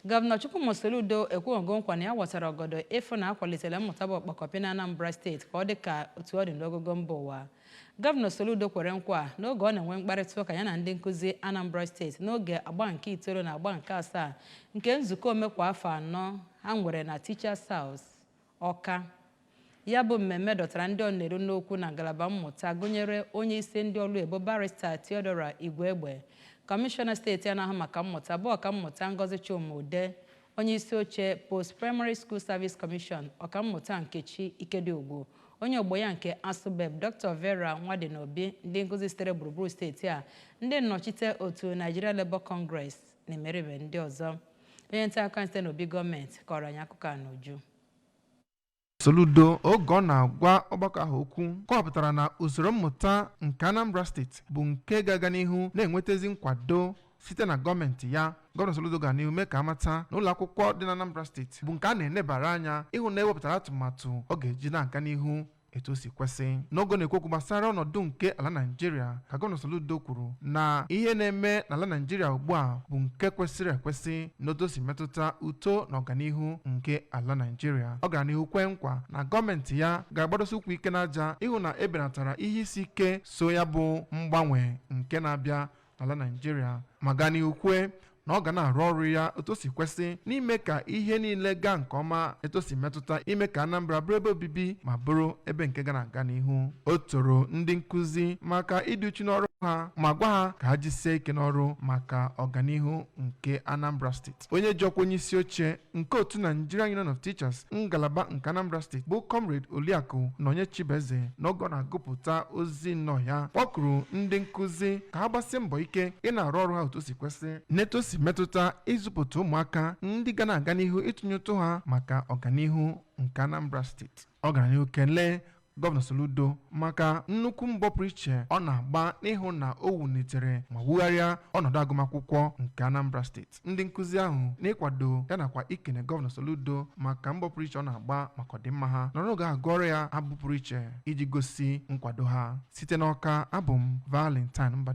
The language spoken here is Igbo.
Gọvanọ Chukwuma Soludo ekwuogo nkwa na ya ghọtara ọgọdọ ịfụ na akwalitela mmụta bụ ọkpọkọpị na Anambra Steeti ka ọ dị ka otu ọ dị n'ogogo mba ụwa. Gọvanọ Soludo kwere nkwa n'oge ọ na-enwe mkparịta ụka ya na ndị nkụzi Anambra Steeti n'oge agba nke itoolu na agba nke asaa nke nzukọ ome kwa afọ 4 ha nwere na Teachers House, Ọka. Ya bụ mmemme dọtara ndị ọ na-eru n'okwu na ngalaba mmụta, gụnyere onye isi ndị ọrụ ebo, Barrister Theodora Igwegbe, Kọmishọna steeti a na-ahụ maka mmụta, bụ Ọkammụta Ngozi Chuma-Udeh, onye isi oche Post Primary School Service Commission, Ọkammụta Nkechi Ikediugwu, onye ogbo ya nke ASUBEB, Dr. Vera Nwadinobi, ndị nkụzi sitere gburugburu steeti a, ndị nnọchite otu Nigeria Labour Congress na imeriime ndị ọzọ. Onye nta akụkọ site n'obi gọọmenti kọrọ anyị akụkọ a n'uju. Soludo, oge ọ na-agwa ọgbakọ ahụ okwu, kọwapụtara na usoro mmụta nke Anambra Steeti bụ nke ga-aga n'ihu na-enwetezi nkwado site na gọọmenti ya. Gọvanọ Soludo gara n'ihu mee ka amata na ụlọ akwụkwọ dị na Anambra Steeti bụ nke a na-enebara anya ịhụ na ewepụtara atụmatụ ọ ga-eji na-aga n'ihu etu o si kwesị. N'oge na-ekwu okwu gbasara ọnọdụ nke ala Naịjirịa, ka Gọvanọ Soludo kwuru na ihe na-eme n'ala Naịjirịa ugbu a bụ nke kwesịrị ekwesị n'otu o si metụta uto na ọganihu nke ala Naịjirịa. Ọ gara n'ihu kwee nkwa na gọọmenti ya ga-agbadosi ụkwụ ike n'aja ịhụ na ebenatara ihe isi ike so ya bụ mgbanwe nke na-abịa n'ala Naịjirịa, ma gaa n'ihu kwue na ọ ga na-arụ ọrụ ya otu o si kwesị n'ime ka ihe niile gaa nke ọma etu o si metụta ime ka Anambra bụrụ ebe obibi ma bụrụ ebe nke ga na-aga n'ihu. O toro ndị nkụzi maka ịdị uchu n'ọrụ ha ma gwa ha ka ha jisie ike n'ọrụ maka ọganihu nke Anambra Steeti. Onye ji ọkwa onye isi oche nke otu Nigerian Union of Teachers, ngalaba nke Anambra Steeti, bụ Comrade Oliakụ Nonye Chibeze, n'oge ọ na-agụpụta ozi nnọọ ya, kpọkuru ndị nkụzi ka ha gbasie mbọ ike ị na-arụ ọrụ ha otu o si kwesị n'etu o si metụta ịzụpụta ụmụaka ndị ga na-aga n'ihu ịtụnye ụtụ ha maka ọganihu nke Anambra Steeti. Ọ gara n'ihu kelee Gọvanọ Soludo maka nnukwu mbọ pụrụ iche ọ na-agba n'ịhụ na o wulitere ma wugharịa ọnọdụ agụmakwụkwọ nke Anambra Steeti. Ndị nkụzi ahụ, n'ịkwado ya nakwa ikene Gọvanọ Soludo maka mbọ pụrụ iche ọ na-agba maka ọdịmma ha, nọrọ n'oge ahụ gụọrọ ya abụ pụrụ iche iji gosi nkwado ha. Site n'Ọka, abụ m Valentine Mbado.